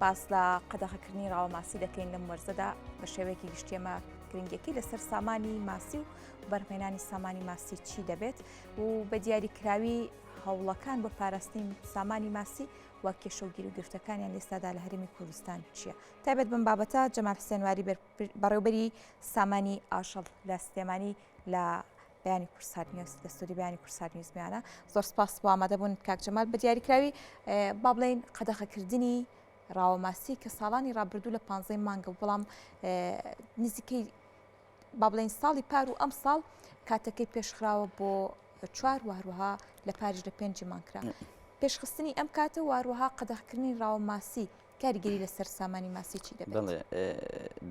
باس لە قەدەغەکردنی ڕاوەماسی دەکەین لەم وەرزەدا بە شێوەیەکی گشتی ئەمە گرنگیەکەی لەسەر سامانی ماسی و بەرهەمهێنانی سامانی ماسی چی دەبێت و بە دیاریکراوی هەوڵەکان بۆ پاراستنی سامانی ماسی و کێشە و گیروگرفتەکانیان لێستادا لە هەرێمی کوردستان چییە؟ تایبەت بەم بابەتە جەمال حسێنواری بەڕێوبەری سامانی ئاژەڵ لە سلێمانی لە بەیانی کوردسات نیوز لە ستۆدیۆی بەیانی کوردسات نیوز میانە زۆر سپاس بۆ ئامادەبوون کاک جەمال بە دیاریکراوی با بڵێین قەدەغەکردنی ڕاوەماسی کە ساڵانی ڕابردوو لە پانزەی مانگە بەڵام نزیکەی با بڵێین ساڵی پار و ئەم ساڵ کاتەکەی پێشخراوە بۆ چوار و هەروەها لە پاریش لە پێنجی مانگ کرا پێشخستنی ئەم کاتە و هەروەها قەدەغکردنی ڕاوەماسی کاریگەری لەسەر سامانی ماسی چی دەبێت؟ بەڵێ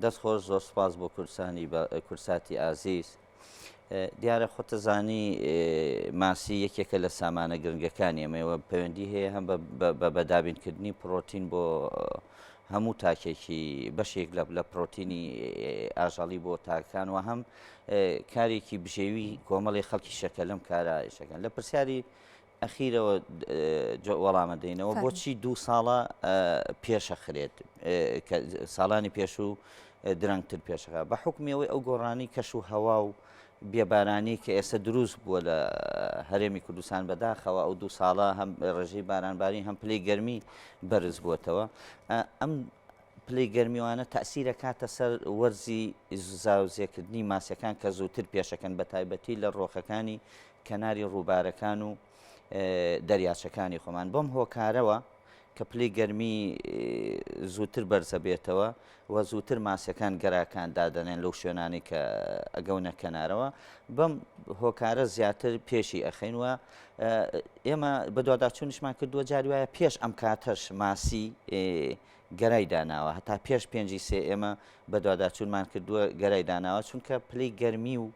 دەست خۆش زۆر سپاس بۆ کوردستانی کوردساتی ئازیز. دیارە خۆتەزانی ماسی یەکێکە لە سامانە گرنگەکانی ئەمەوە پەیوەندی هەیە هەم بە دابینکردنی پرۆتین بۆ هەموو تاکێکی بەشێک لە لە پرۆتینی ئاژەڵی بۆ تاکان و هەم کارێکی بژێوی کۆمەڵی خەڵکی شەکە لەم کارە شەکەن لە پرسیاری ئەخیرەوە وەڵامە دەینەوە بۆچی دوو ساڵە پێشەخرێت ساڵانی پێشوو درەنگتر پێشەکە بە حکمیەوەی ئەو گۆڕانی کەش و هەوا و بێبارانی کە ئێستا دروست بووە لە هەرێمی کوردستان بەداخەوە ئەو دوو ساڵە هەم ڕێژەی بارانباری هەم پلەی گەرمی بەرز بووەتەوە ئەم پلەی گەرمیوانە تەسیرە کاتە سەر وەرزی زاوزێکردنی ماسیەکان کە زووتر پێشەکەن بە تایبەتی لە ڕۆخەکانی کەناری ڕووبارەکان و دەریاچەکانی خۆمان بەم هۆکارەوە کە پلەی گەرمی زووتر بەرزەبێتەوە و زووتر ماسیەکان گەراکان دادەنێن لەو شوێنانی کە ئەگەونە کەنارەوە بەم هۆکارە زیاتر پێشی ئەخەین و ئێمە بەدواداچوونیشمان کردووە جاری وایە پێش ئەم کاتەش ماسی گەرای داناوە هەتا پێش پێنجی سێ ئێمە بەدواداچوونمان کردووە گەرای داناوە چونکە پلەی گەرمی و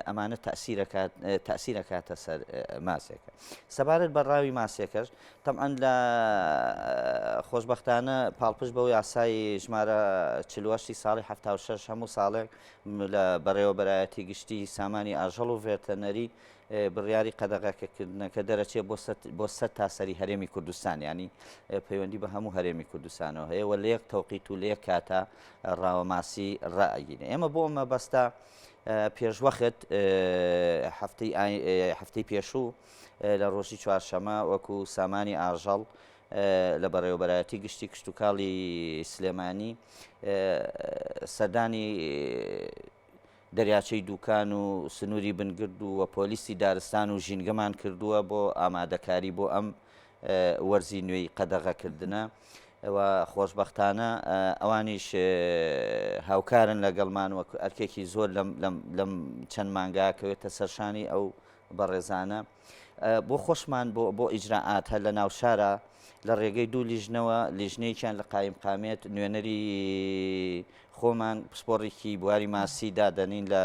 ئەمانە تەئسیرەکات تەئسیرەکاتە سەر ماسێکە سەبارەت بە ڕاوی ماسێکەش تەبعەن لە خۆشبەختانە پاڵپشت بەو یاسای ژمارە 48 ساڵی 76 هەموو ساڵێک لە بەڕێوەبەرایەتی گشتی سامانی ئاژەڵ و ڤێتەنەری بڕیاری قەدەغەکردنەکە دەرەچێت بۆ سەر تاسەری هەرێمی کوردستان ینی پەیوەندی بە هەموو هەرێمی کوردستانەوە هەیە و لە یەک تەوقیت و لە یەک کاتە ڕاوەماسی ڕائگینە ئێمە بۆ مەبەستە پێشوەخت هەفتەی پێشوو لە ڕۆژی چوارشەمە وەکو سامانی ئاژەڵ لە بەڕێوەبەرایەتی گشتی کشتتوکاڵی سلێمانی سەردانی دەریاچەی دوکان و سنووری بنگرد و پۆلیسی دارستان و ژینگەمان کردووە بۆ ئامادەکاری بۆ ئەم وەرزی نوێی قەدەغەکردنە و خۆشبەختانە ئەوانیش هاوکارن لەگەڵمان وەک ئەرکێکی زۆر لەم چەند مانگا کەوێتە سەرشانی ئەو بەڕێزانە بۆ خۆشمان بۆ بۆ ئیجرائات هەر لە ناوشارە لە ڕێگەی دوو لیژنەوە لیژنەیەکیان لە قایم قامێت نوێنەری خۆمان پسپۆڕێکی بواری ماسی دادەنین لە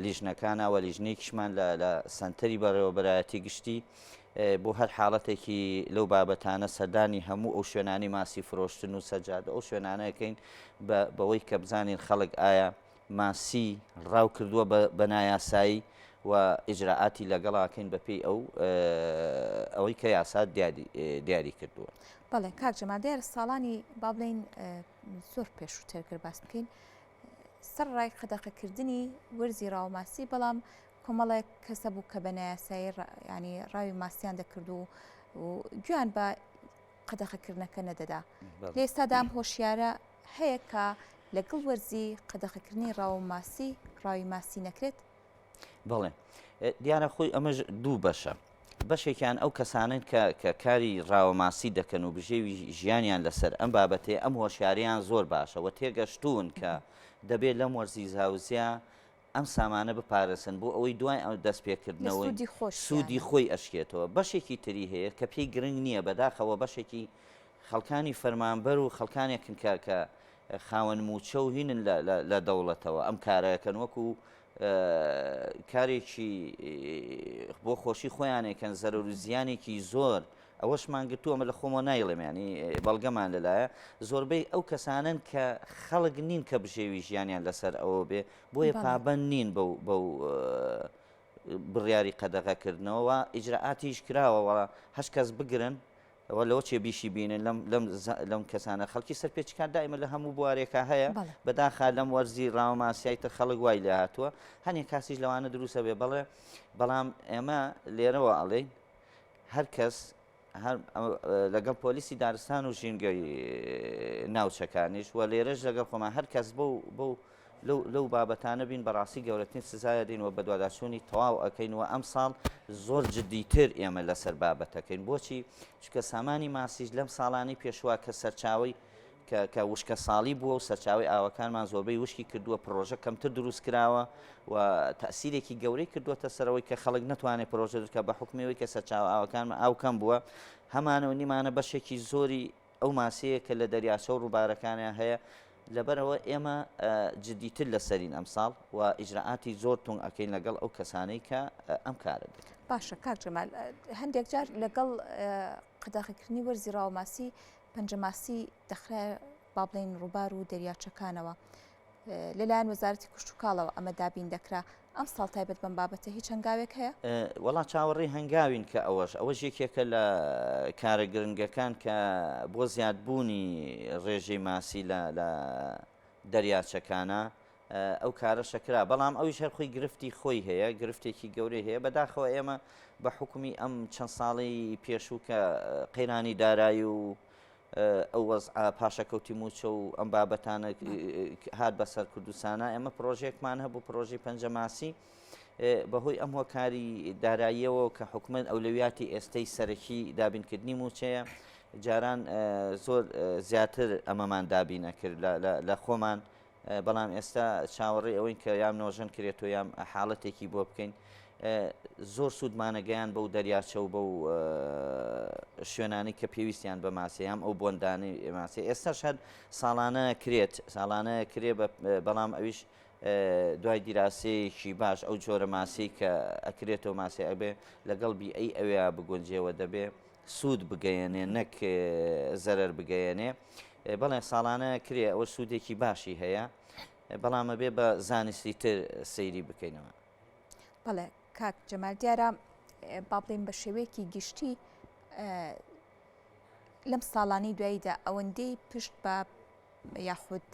لیژنەکانە و لیژنەیەکیشمان لە سەنتەری بەڕێوەبەرایەتی گشتی بۆ هەر حاڵەتێکی لەو بابەتانە سەردانی هەموو ئەو شوێنانی ماسی فرۆشتن و سەجادە ئەو شوێنانەکەین بەوەی کە بزانین خەڵک ئایا ماسی ڕاو کردووە بە نایاسایی و ئیجرائاتی لەگەڵاکەین بەپێی ئەو ئەوەی کە یاسا دیاری کردووە. بەڵێ کاک جەمال دیارە ساڵانی با بڵێین زۆر پێشووتر گەر باس بکەین سەرەڕای قەدەغەکردنی وەرزی ڕاوماسی بەڵام کۆمەڵێک کەس هەبوو کە بە نایاسایی ینی ڕاوی ماسییان دەکرد و گویان بە قەدەغەکردنەکە نەدەدا لە ئێستادا ئەم هۆشیارە هەیە کە لەگەڵ وەرزی قەدەغەکردنی ڕاو ماسی ڕاوی ماسی نەکرێت بەڵێ دیارە خۆی ئەمەش دوو بەشە بەشێکیان ئەو کەسانن کە کە کاری ڕاوەماسی دەکەن و بژێوی ژیانیان لەسەر ئەم بابەتەیە ئەم هۆشیاریان زۆر باشە و تێگەشتوون کە دەبێت لەم وەرزی زاوزیا ئەم سامانە بپارێزن بۆ ئەوەی دوای ئەو دەست پێکردنەوەی سوودی خۆی ئەشکێتەوە بەشێکی تری هەیە کە پێی گرنگ نییە بەداخەوە بەشێکی خەڵکانی فەرمانبەر و خەڵکانێکن کە کە خاوەن مووچە و هینن لە دەوڵەتەوە ئەم کارەکەن وەکو کارێکی بۆ خۆشی خۆیانێکن زەرەر و زیانێکی زۆر ئەوەشمان گرتووە ئەمە لە خۆمەوە نایڵێم ینی بەڵگەمان لەلایە زۆربەی ئەو کەسانن کە خەڵک نین کە بژێوی ژیانیان لەسەر ئەوە بێ بۆیە پابند نین بەو بەو بڕیاری قەدەغەکردنەوە ئیجرراعاتیش کراوە هەش کەس بگرن. ئەوە لەوە چێ بیشی بینن لەم لەم لەم کەسانە خەڵکی سەرپێچیکار دائیمە لە هەموو بوارێکا هەیە بەداخا لەم وەرزی ڕاوەماسیای تر خەڵک وای لێ هاتووە هەنێک کاسیش لەوانە دروستە بێ بەڵێ بەڵام ئێمە لێرەوە ئەڵێین هەر کەس هەر لەگەڵ پۆلیسی دارستان و ژینگەی ناوچەکانیش و لێرەش لەگەڵ خۆمان هەر کەس بەو بەو لەو بابەتانە بین بەڕاستی گەورەترین سزایە دەین و بەدواداچوونی تەواو ئەکەین و ئەمساڵ زۆر جدیتر ئێمە لەسەر بابەتەکەین بۆچی چونکە سامانی ماسیش لەم ساڵانەی پێشوا کە سەرچاوەی کە کە وشکە ساڵی بووە و سەرچاوی ئاوەکانمان زۆربەی وشکی کردووە پرۆژە کەمتر دروست کراوە و تەسیرێکی گەورەی کردووەتە سەرەوەی کە خەڵک نتوانێت پرۆژە دروست بکات بە حکومیەوەی کە سەرچاوە ئاوەکانمان ئاو کەم بووە هەمانە و نیمانە بەشێکی زۆری ئەو ماسیەیە کە لە دەریاچە و ڕووبارەکانیان هەیە، لەبەرئەوە ئێمە جدیتر لەسەرین ئەمساڵ و ئیجرائاتی زۆر توند ئەکەین لەگەڵ ئەو کەسانەی کە ئەم کارە دەکەن. باشە کاک جەمال هەندێک جار لەگەڵ قەدەغەکردنی وەرزی ڕاوەماسی پەنجەماسی دەخرایە با بڵێین ڕووبار و دەریاچەکانەوە لەلایەن وەزارەتی کشتوکاڵەوە ئەمە دابین دەکرا، ئەمساڵ تایبەت بەم بابەتە هیچ هەنگاوێک هەیە؟ وەڵا چاوەڕێی هەنگاوین کە ئەوەش ئەوەش یەکێکە لە کارە گرنگەکان کە بۆ زیادبوونی ڕێژەی ماسی لە لە دەریاچەکانە ئەو کارەشە کرا بەڵام ئەویش هەر خۆی گرفتی خۆی هەیە گرفتێکی گەورەی هەیە بەداخەوە ئێمە بە حکومی ئەم چەند ساڵی پێشوو کە قەیرانی دارایی و ئەو وەزعە پاشەکەوتی مووچە و ئەم بابەتانە هات بەسەر کوردستانە ئێمە پرۆژێکمان هەبوو پرۆژەی پەنجەماسی بەهۆی ئەم هۆکاری داراییەوە کە حکومت ئەولەویاتی ئێستەی سەرەکی دابینکردنی مووچەیە جاران زۆر زیاتر ئەمەمان دابینە کرد لە خۆمان بەڵام ئێستا چاوەڕێی ئەوەین کە یام نۆژەن کرێتەوە یام حاڵەتێکی بۆ بکەین زۆر سوودمانەگەیان بەو دەریاچە و بەو شوێنانی کە پێویستیان بە ماسە یام ئەو بۆندانی ماسێ ئێستاش هەر ساڵانە کرێت ساڵانە کرێ بەڵام ئەویش دوای دیراسەیەکی باش ئەو جۆرە ماسی کە ئەکرێتەوە ماسێ ئەبێ لەگەڵ بی ئەی ئەوێ بگونجێوە دەبێ سوود بگەیەنێ نەک زەرەر بگەیەنێ بەڵێ ساڵانە کرێ ئەوە سوودێکی باشی هەیە بەڵام ئەبێ بە زانستی تر سەیری بکەینەوە. بەڵێ کاک جەمال دیارە با بڵێین بە شێوەیەکی گشتی لەم ساڵانەی دواییدا ئەوەندەی پشت بە یاخود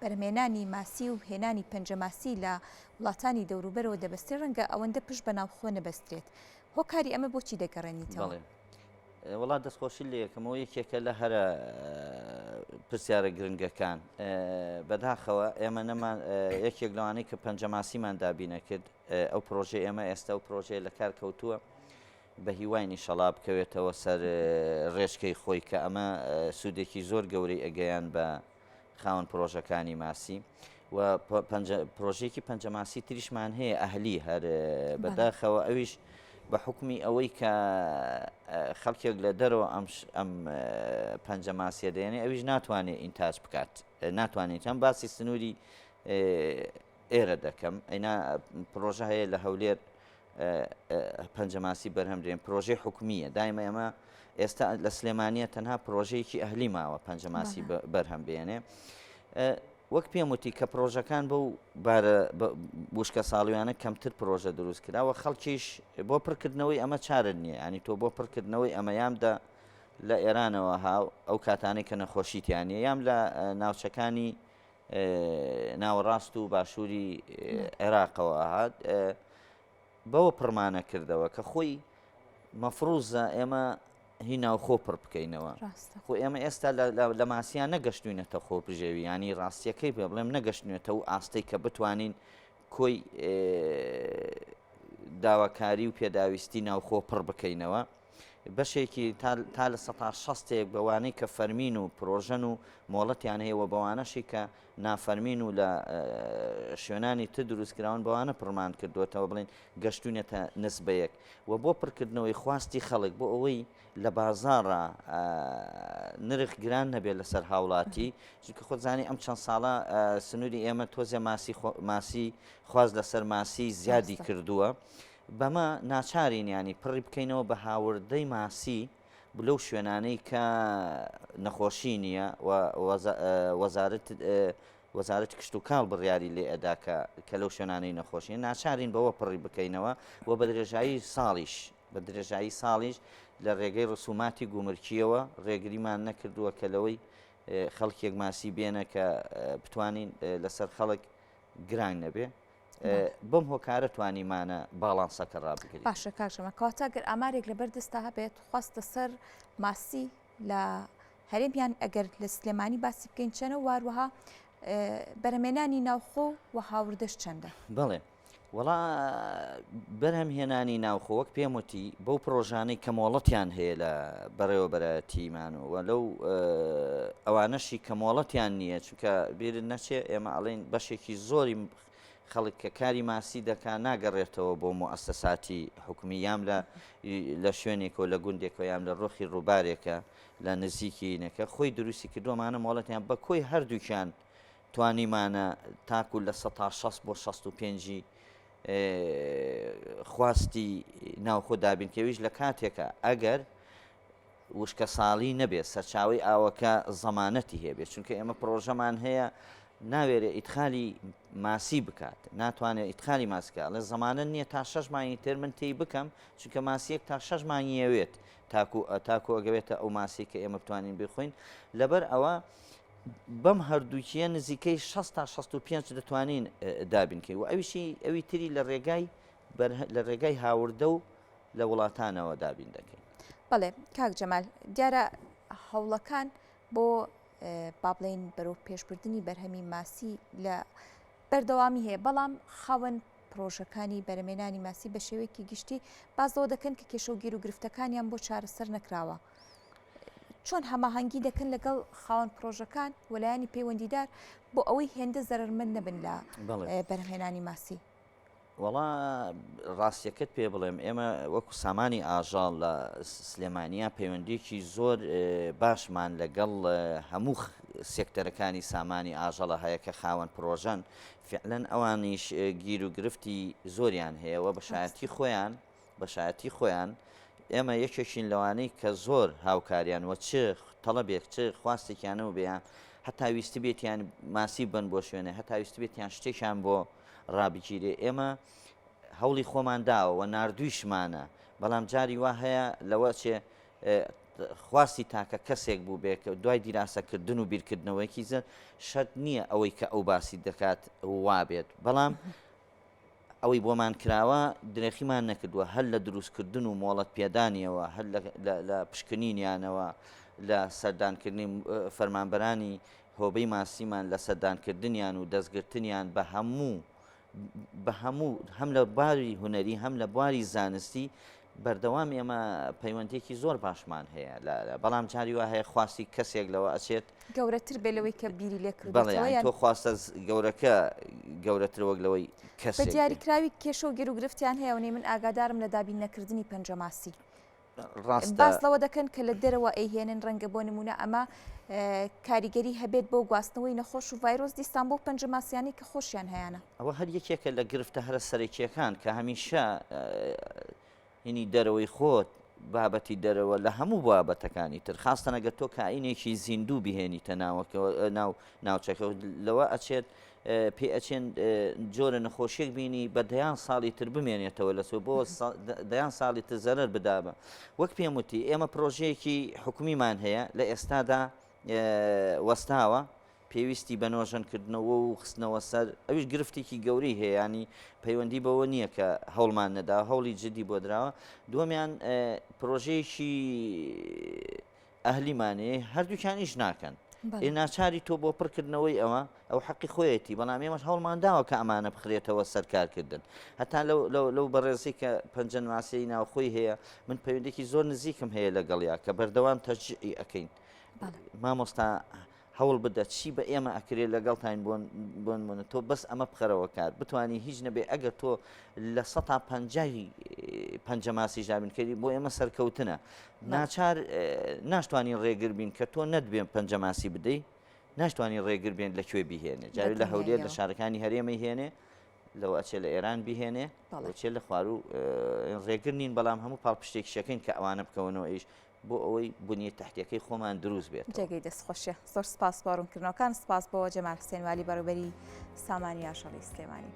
بەرهەمهێنانی ماسی و هێنانی پەنجەماسی لە وڵاتانی دەوروبەرەوە دەبەسترێت ڕەنگە ئەوەندە پشت بە ناوخۆ نەبەسترێت هۆکاری ئەمە بۆچی دەگەڕێنیتەوە؟ بەڵێ وەڵا دەستخۆشی لێ یەکەمەوە یەکێکە لە هەرە پرسیارە گرنگەکان بەداخەوە ئێمە نەمان یەکێک لەوانەی کە پەنجەماسیمان دابینە کرد ئەو پرۆژەی ئێمە ئێستا و پرۆژەیە لە کار کەوتووە بە هیواین ئیشەڵا بکەوێتەوە سەر ڕێچکەی خۆی کە ئەمە سوودێکی زۆر گەورەی ئەگەیان بە خاوەن پرۆژەکانی ماسی و پرۆژێکی پەنجەماسی تریشمان هەیە ئەهلی هەر بەداخەوە ئەویش بە حکومی ئەوەی کە خەڵکێک لە دەرەوە ئەم ئەم پەنجەماسیە دێنێ ئەویش ناتوانێت ئینتاج بکات ناتوانێت چەند باسی سنووری ئێرە دەکەم ئەینا پرۆژە هەیە لە هەولێر پەنجەماسی بەرهەم دێن پرۆژەی حکومیە دایمە ئێمە ئێستا لە سلێمانە تەنها پرۆژەیەکی ئەهلی ماوە پەنجەماسی بەرهەم بێنێ وەک پێم وتی کە پرۆژەکان بەو بارە وشکە ساڵیانە کەمتر پرۆژە دروست کراوە خەڵکیش بۆ پڕکردنەوەی ئەمە چارە نییە ینی تۆ بۆ پڕکردنەوەی ئەمەیاندا لە ئێرانەوە هاو ئەو کاتانەی کە نەخۆشیتیانە یام لە ناوچەکانی ناوەڕاست و باشووری عێراقەوە ئەهات بەوە پڕمانە کردەوە کە خۆی مەفروزە ئێمە هی ناوخۆ پڕ بکەینەوە خۆ ئێمە ئێستا لە ماسییان نەگەشتوینەتە خۆ بژێوی ینی ڕاستیەکەی پێ بڵێم نەگەشتنێتە و ئاستەی کە بتوانین کۆی داواکاری و پێداویستی ناوخۆ پڕ بکەینەوە بەشێکی تا لە سەتا شەستێک بەوانەی کە فەرمین و پرۆژەن و مۆڵەتیان هەیە و بەوانەشی کە نافەرمین و لە شوێنانی تر دروستکراون بەوانە پڕمان کردووەتەوە بڵێن گەشتوینەتە نسبەیەک و بۆ پڕکردنەوەی خواستی خەڵک بۆ ئەوەی لە بازاڕا نرخ گران نەبێت لەسەر هاوڵاتی چونکە خۆت زانی ئەم چەند ساڵە سنووری ئێمە تۆزێ ماسی ماسی خواست لەسەر ماسی زیادی کردووە. بەمە ناچارین یانی پڕی بکەینەوە بە هاوردەی ماسی لەو شوێنانەی کە نەخۆشی نییە و وەزارەت وەزارەتی کشتوکاڵ بڕیاری لێ ئەدا کە کە لەو شوێنانەی نەخۆشی ناچارین بەوە پڕی بکەینەوە و بە درێژایی ساڵیش بە درێژایی ساڵیش لە ڕێگەی ڕسوماتی گومرکیەوە ڕێگریمان نەکردووە کە لەوەی خەڵکێک ماسی بێنە کە بتوانین لەسەر خەڵک گران نەبێ بەم هۆکارە توانیمانە باڵانسەکە ڕابگرین. باشە کاک جەمال کەواتە گەر ئامارێک لەبەر دەستا هەبێت خواست لەسەر ماسی لە هەرێم یان ئەگەر لە سلێمانی باسی بکەین چەنە و واروەها بەرهەمێنانی ناوخۆ و هاوردەش چەندە؟ بەڵێ وەڵا بەرهەمهێنانی ناوخۆ وەک پێم وتی بەو پڕۆژانەی کە مۆڵەتیان هەیە لە بەڕێوەبەرایەتیمان و لەو ئەوانەشی کە مۆڵەتیان نییە چونکە بیرت نەچێ ئێمە ئەڵێن بەشێکی زۆری خەڵک کە کاری ماسی دەکا ناگەڕێتەوە بۆ موئەسەساتی حکومی یام لە لە شوێنێکەوە لە گوندێکەوە یام لە ڕۆخی ڕووبارێکە لە نزیکی نەکە خۆی دروستی کردووەمانە مۆڵەتیان بە کۆی هەردووکیان توانیمانە تاکو 60% بۆ 65 خواستی ناوخۆ دابین کەویش لە کاتێکە ئەگەر وشکەساڵی نەبێت سەرچاوەی ئاوەکە زەمانەتی هەبێت چونکە ئێمە پرۆژەمان هەیە ناوێرێ ئیدخالی ماسی بکات ناتوانێت ئیدخالی ماسکە ئەڵێ زەمانە نییە تا شەش مانگی تر من تێی بکەم چونکە ماسیەک تا شەش مانگیەوێت تاکو تاکو ئەگەوێتە ئەو ماسی کە ئێمە بتوانین بخۆین لەبەر ئەوە بەم هەردووکیە نزیکەی 60 تا 65 دەتوانین دابینکەین و ئەویشی ئەوی تری لە ڕێگای لە ڕێگای هاوردە و لە وڵاتانەوە دابین دەکەین. بەڵێ کاک جەمال دیارە هەوڵەکان بۆ با بڵێین بەرەو پێشبردنی بەرهەمی ماسی لە بەردەوامی هەیە بەڵام خاوەن پرۆژەکانی بەرەمێنانی ماسی بە شێوەیەکی گشتی باس لەوە دەکەن کە کێشە و گیر و گرفتەکانیان بۆ چارەسەر نەکراوە. چۆن هەماهەنگی دەکەن لەگەڵ خاوەن پرۆژەکان وەلایانی پەیوەندیدار بۆ ئەوەی هێندە زەرمەند نەبن لە بەرهەمهێنانی ماسی؟ وەڵا ڕاستیەکەت پێ بڵێم ئێمە وەکو سامانی ئاژەڵ لە سلێمانیا پەیوەندیەکی زۆر باشمان لەگەڵ هەموو سێکتەرەکانی سامانی ئاژەڵە هەیە کە خاوەن پرۆژەن فعلەن ئەوانیش گیر و گرفتی زۆریان هەیە و بە شایەتی خۆیان بە شایەتی خۆیان ئێمە یەکێکین لەوانەی کە زۆر هاوکاریان و چ تەڵەبێک چ خواستێکیانەوە بێیان هەتا ویستبێتیان ماسی بن بۆ شوێنێ هەتا ویستبێتیان شتێکیان بۆ ڕابگیرێ ئێمە هەوڵی خۆمان داوە و ناردوویشمانە بەڵام جاری وا هەیە لەوە چێ خواستی تاکە کەسێک بوو بێ کە دوای دیراسەکردن و بیرکردنەوەیەکی زەر شەرت نییە ئەوەی کە ئەو باسی دەکات وابێت بەڵام ئەوەی بۆمان کراوە درێخیمان نەکردووە هەر لە دروستکردن و مۆڵەت پێدانیەوە هەر لە پشکنینیانەوە لە سەردانکردنی فەرمانبەرانی هۆبەی ماسیمان لە سەردانکردنیان و دەستگرتنیان بە هەموو بە هەموو هەم لە باری هونەری هەم لە بواری زانستی بەردەوام ئێمە پەیوەندیەکی زۆر باشمان هەیە لە بەڵام جاری وا هەیە خواستی کەسێک لەوە ئەچێت گەورەتر بێ لەوەی کە بیری لێ بەڵێ کردووەتەوە یان تۆ خواستە گەورەکە گەورەتر وەک لەوەی بە کەسێک بێ. دیاریکراوی کێشە و گیروگرفتیان هەیە و من ئاگادارم لە دابین نەکردنی پەنجەماسی. ڕاستە. باس لەوە دەکەن کە لە دەرەوە ئەیهێنن ڕەنگە بۆ نمونە ئەمە کاریگەری هەبێت بۆ گواستنەوەی نەخۆش و ڤایرۆس دیسان بۆ پەنجەماسیانەی کە خۆشیان هەیانە. ئەوە هەر یەکێکە لە گرفتە هەرە سەرەکییەکان کە هەمیشە هینی دەرەوەی خۆت بابەتی دەرەوە لە هەموو بابەتەکانی تر خاستەن ئەگەر تۆ کائینێکی زیندوو بهێنیتە ناوەکەوە ناو ناوچەکە لەوە ئەچێت پێ ئەچێن جۆرە نەخۆشیەک بینی بە دەیان ساڵی تر بمێنێتەوە لەسەر بۆ دەیان ساڵی تر زەرەر بدابە وەک پێم وتی ئێمە پرۆژەیەکی حکومیمان هەیە لە ئێستادا وەستاوە پێویستی بە نۆژەنکردنەوە و خستنەوە سەر ئەویش گرفتێکی گەورەی هەیە ینی پەیوەندی بەوە نییە کە هەوڵمان نەدا هەوڵی جدی بۆ دراوە دووەمیان پرۆژەیەکی ئەهلیمان هەیە هەردووکیان ئیش ناکەن ئێ ناچاری تۆ بۆ پڕکردنەوەی ئەوە ئەو حەقی خۆیەتی بەڵام ئێمەش هەوڵمان داوە کە ئەمانە بخرێتەوە سەر کارکردن هەتا لەو لەو لەو بەڕێزی کە پەنجەنماسیی ناوخۆی هەیە من پەیوەندێکی زۆر نزیکم هەیە لەگەڵیا کە بەردەوام تەشجیعی ئەەکەین مامۆستا هەوڵ بدە چی بە ئێمە ئەکرێ لەگەڵتاین بۆ نمونە تۆ بەس ئەمە بخەرەوە کار بتانی هیچ نەبێ ئەگەر تۆ 50% پەنجە ماسیش دابینکەری بۆ ئێمە سەرکەوتنە ناچار ناشتوانین ڕێگر بین کە تۆ نەتبێن پەنجە ماسی بدەی ناشتوانین ڕێگر بێن لە کوێ بیهێنێ جاری لە هەولێر لە شارەکانی هەرێمەی هێنێ لەوە ئەچێ لە ئێران بیهێنێ چێ لە خواروو ڕێگر نین بەڵام هەموو پاڵپشتێکشەکەین کە ئەوانە بکەونەوە ئیش بۆ ئەوەی بنیە تەحتیەکەی خۆمان دروست بێتەوە. جێگەی دەستخۆشیە. زۆر سپاس بۆ ڕوونکردنەوەکان. سپاس بۆ جەمال حسێن والی بەڕێوبەری سامانی ئاژەڵی سلێمانی.